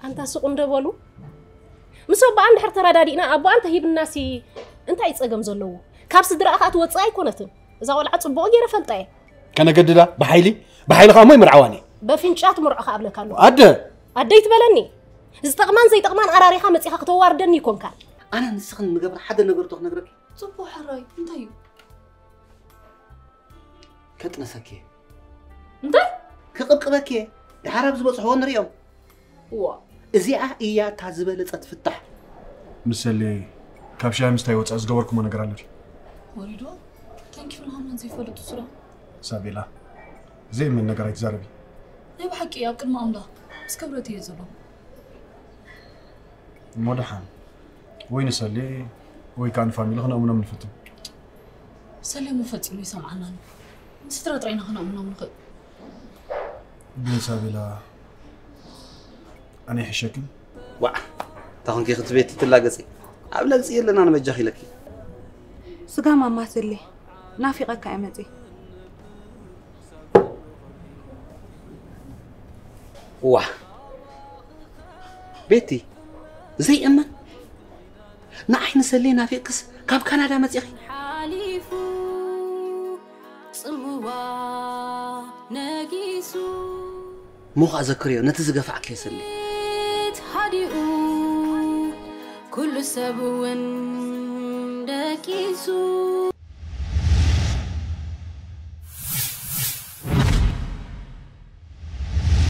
ኣንታ ስቕ እንደ በሉ። ምስ ኣቦኣ እንድሕር ተረዳዲእና፣ ኣቦኣ እንተ ሂብናሲ እንታይ እዩ ጸገም ዘለዎ? ካብ ስድራኣ ከኣ ትወጽእ ኣይኮነትን። እዛ ቆልዓ ጽቡቕ ገይረ ፈልጣ እየ። ከነገድዳ ብሓይሊ፣ ብሓይሊ ከኣ እሞ ይምርዓዋን እየ። በፍንጫ ትምርዖ ከኣ እብለካ ኣለኹ። ኣደ! ኣደ ይትበለኒ። ዝጠቕማን ዘይጠቕማን ኣራሪኻ መጺኻ ክተዋርደኒ ይኮንካ። ኣነ ንስኽን ንገብር ሓደ ነገር ዶ ክነግረኪ? ጽቡቕ ሕራይ፣ እንታይ እዩ? ከጥነሰኪ እየ። እንታይ? ክቕብቅበኪ እየ። ድሓር ኣብ ዝበጽሕዎ ንሪኦም። እዋ። እዚኣ እያ እታ ዝበለጸት ፍታሕ። ንሰሌ ካብ ሻሂ ምስታይ ወጻኢ ዝገበርኩሞ ነገር ኣሎ ድዩ? ወሪዶ? ተንኪፍና ሃማን ዘይፈለጡ ስራ። ሳቤላ፣ ዘይምን ነገር ኣይትዛረቢ። ናይ ብሓቂ ኣብ ቅድሚ ኣምላኽ ምስ ክብረት እየ ዘሎ። እሞ ደሓን። ወይ ንሰሌ ወይ ከዓ ንፋሚሊ ክነእምኖም ንፍትን። ሰሌ እሞ ፈጺሙ ይሰምዓናን። ንስድራ ጥራይ ኢና ክነእምኖም ንኽእል። ግን ሳቤላ፣ ኣነ ይሕሸክን። ዋዕ፣ እታ ኾንኪ ክትቤት ትላገጺ። ኣብ ለግጺ የለና ንበጃኺ ኢለኪ። ስጋ ማማ ሰሌ፣ ናፊቐካ እየ መጺ። ዋ ቤቲ፣ ዘይእመን። ንዓይ ንሰሌ ናፊቕክስ ካብ ካናዳ መጺኺ። ሓሊፉ ጽምዋ ነጊሱ እሞ ኸኣ ዘክርዮ ነቲ ዝገፋዕክዮ ሰሌ። ሃዲኡ ኩሉ ሰብ እውን ደቂሱ